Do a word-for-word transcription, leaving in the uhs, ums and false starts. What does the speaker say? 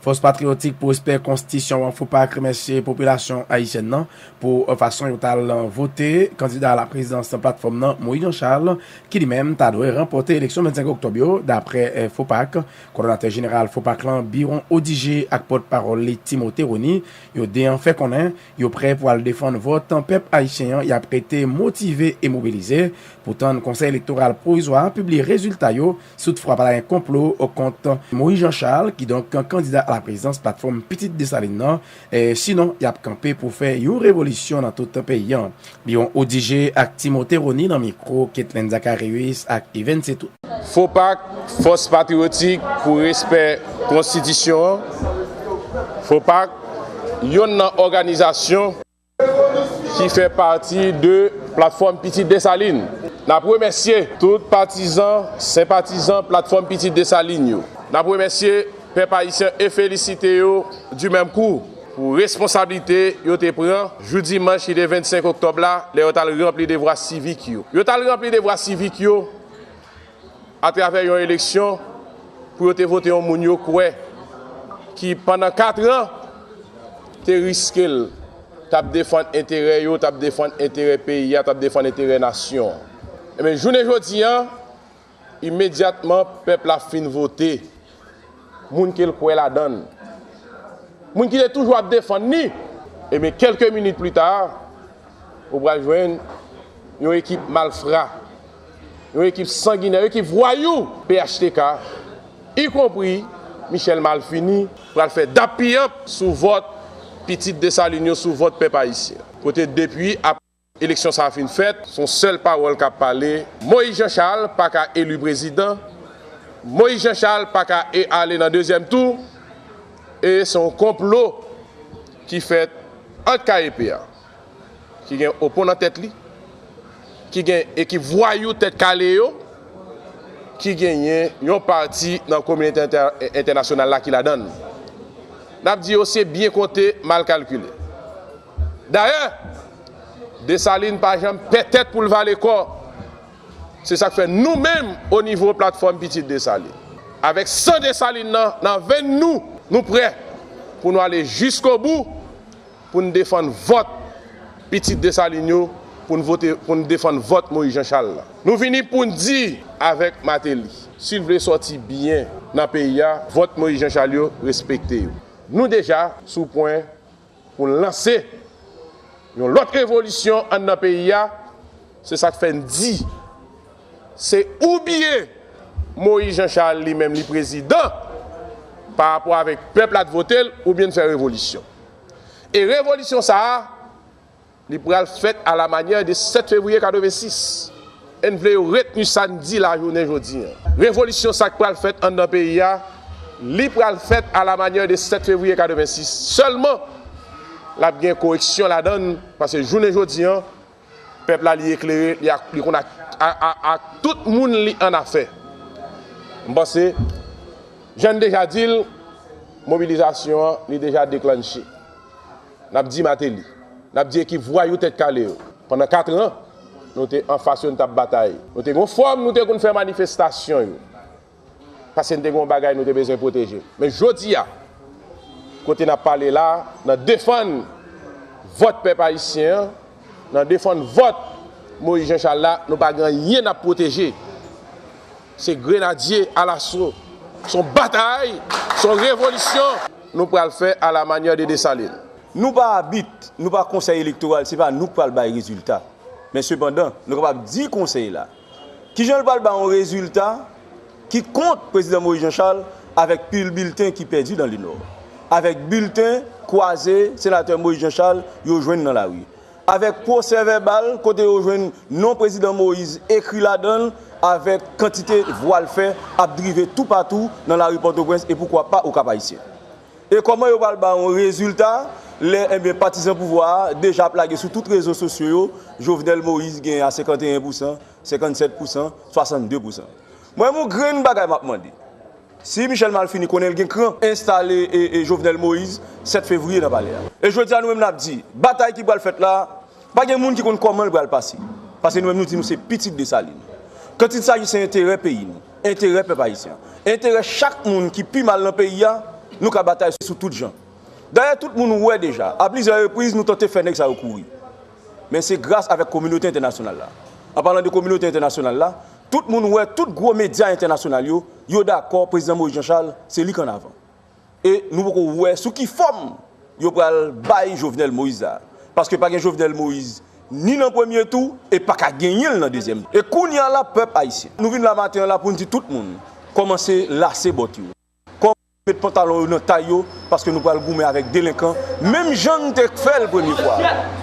Fòs Patriyotik pou Respè Konstitisyon an, FOPAK, remèsye popilasyon ayisyèn nan pou fason yo t al vote kandida a la prezidans platfòm nan, Moïse Jean Charles, ki li menm ta dwe ranpòte eleksyon vennsenk oktòb yo, daprè, eh, FOPAK. Kòdonatè jeneral FOPAK lan, Biron Odigé, ak pòtpawòl li, Timote Rony, yo de an fè konnen yo prè pou al defann vòt pèp ayisyen an. Y ap rete motive e mobilize pou tann Konsèy Elektoral Pwovizwa a pibliye rezilta yo, si toutfwa pa ta gen konplo kont Moïse Jean Charles, kidonk kandida a la prezidans platfòm Pitit Desalin nan. Eh, sinon, y ap kanpe pou fè yon revolisyon nan tout peyi an. Biron Odigé ak Timote Rony nan mikwo Ketlen Zacarius ak Even Setout. FOPAK, Fòs Patriyotik pou Respè Konstitisyon an, FOPAK, yonn nan òganizasyon ki fè pati de Platfòm Pitit Desalin. N ap remèsye tout patizan, senpatizan Platfòm Pitit Desalin yo. N ap remèsye pèp ayisyen e felisite yo di menm kou pou responsablite yo te pran jou dimanch ki te vennsenk oktòb la, lè yo t al ranpli devwa sivik yo. Yo t al ranpli devwa sivik yo atravè yon eleksyon pou yo te vote yon moun yo kwè ki pandan kat an te riske l, t ap defann enterè yo, t ap defann enterè peyi a, t ap defann enterè nasyon an. Ebyen, jounen jodi a, imedyatman pèp la fin vote moun ke l kwè ladan l, moun ki te toujou ap defann li, ebyen, kèlke minit pita, ou pral jwenn yon ekip malfra, yon ekip sanginè, yon ekip vwayou P H T K, ikonpri Michel Malfini, pral fè dap piyanp sou vòt pitit Desalin yo, sou vòt pèp ayisyen. Kote depi ap eleksyon sa a fin fèt, se yon sèl pawòl k ap pale, Moïse Jean Charles pa ka eli prezidan, Moïse Jean Charles pa ka e ale nan dezyèm tou, e se yon konplo ki fèt ant K E P a, ki gen Opon nan tèt li, ki gen ekip vwayou tèt kale yo, ki genyen yon pati nan kominote entè-, entènasyonal la ki ladan l. N ap di yo se byen konte, mal kalkile. Dayè, Desalin pa janm pè tèt pou l vale kò. Se sa k fè nou menm, o nivo Platfòm Pitit Desalin, avèk san Desalin nan, nan venn nou, nou prè pou nou ale jiskobou, pou n defann vòt pitit Desalin yo, pou n vote, pou n defann vòt Moïse Jean Charles la. Nou vini pou n di avèk Martelly, si l vle sòti byen nan peyi a, vòt Moïse Jean Charles yo, respekte yo. Nou deja sou pwen pou n lanse yon lòt revolisyon anndan peyi a. Se sa k fè n di, se oubyen Moïse Jean Charles li menm li prezidan pa rapò avèk pèp la t vote l, oubyen n fè revolisyon. E revolisyon sa a, li pral fèt alamanyè de sèt fevriye katrevensis. E n vle yo retni sa n di la jounen jodi a. Revolisyon sa k pral fèt anndan peyi a, li pral fèt alamanyè de sèt fevriye katrevensis. Sèlman, l ap gen koreksyon ladan l, paske jounen jodi a, pèp la li eklere, li ak, li konn ak, a, a, ak tout moun li annafè. M panse, jan n deja di l, mobilizasyon an, li deja deklanche. N ap di Martelly, n ap di ekip vwayou tèt kale yo. Pandan kat an, nou te anfas yo, n t ap batay. Nou te gen yon fòm, nou te konn fè manifestasyon yo. Paske n te gen yon bagay nou te bezwen pwoteje. Men jodi a, kote n ap pale la, nan defann vòt pèp ayisyen an, nan defann vòt Moïse Jean Charles la, nou pa gen anyen n ap pwoteje. Se grenadye alaso. Se yon batay, se yon revolisyon nou pral fè alamanyè de Desalin. Nou pa abit, nou pa konsèy elektoral, se pa nou k pral bay rezilta. Men sepandan, nou kapab di konsèy la, kijan l pral ba yon rezilta ki kont prezidan Moïse Jean Charles avèk pil bilten ki pèdi nan Lenò, avèk bilten kwaze senatè Moïse Jean Charles yo jwenn nan lari, avèk pwosè vèbal kote yo jwenn non prezidan Moïse ekri ladan l, avèk kantite vwal fè ap drive toupatou nan lari Pòtoprens e poukwa pa Okap Ayisyen. E kòman yo pral ba yon rezilta lè, ebyen, patizan pouvwa a deja ap lage sou tout rezo sosyo yo, Jovenel Moïse gen a senkanteyen pousan, senkannsèt pousan, swasannde pousan. Mwen, yon grenn bagay m ap mande. Si Michel Malfini konnen l gen kran, enstale, e, e, Jovenel Moïse sèt fevriye nan palè a. E jodi a, nou menm n ap di, batay ki pral fèt la, pa gen moun ki konn kòman l pral pase. Paske nou menm nou di nou se pitit Desalin. Quand il s'agit se enterè peyi nou, enterè pèp ayisyen an, enterè chak moun ki pi mal nan peyi a, Nou ka batay sou tout jan. Dayè, tout moun wè deja, a plizyè repriz, nou tante fè nèg sa yo kouri. Men se gras avèk kominote entènasyonal la. An palan de kominote entènasyonal la, tout moun wè, tout gwo medya entènasyonal yo, yo dakò, Prezidan Moïse Jean Charles, se li k ann avan. E nou poko wè sou ki fòm yo pral bay Jovenel Moïse la. Paske pa gen Jovenel Moïse ni nan premye tou, e pa ka genyen l nan dezyèm tou. E kounye a la, pèp ayisyen, nou vin la maten an la pou n di tout moun, kòmanse lase bòt yo. Kòmanse met pantalon yo nan tay yo, paske nou pral goumen avèk delenkan, menm jan n te fè l premye fwa.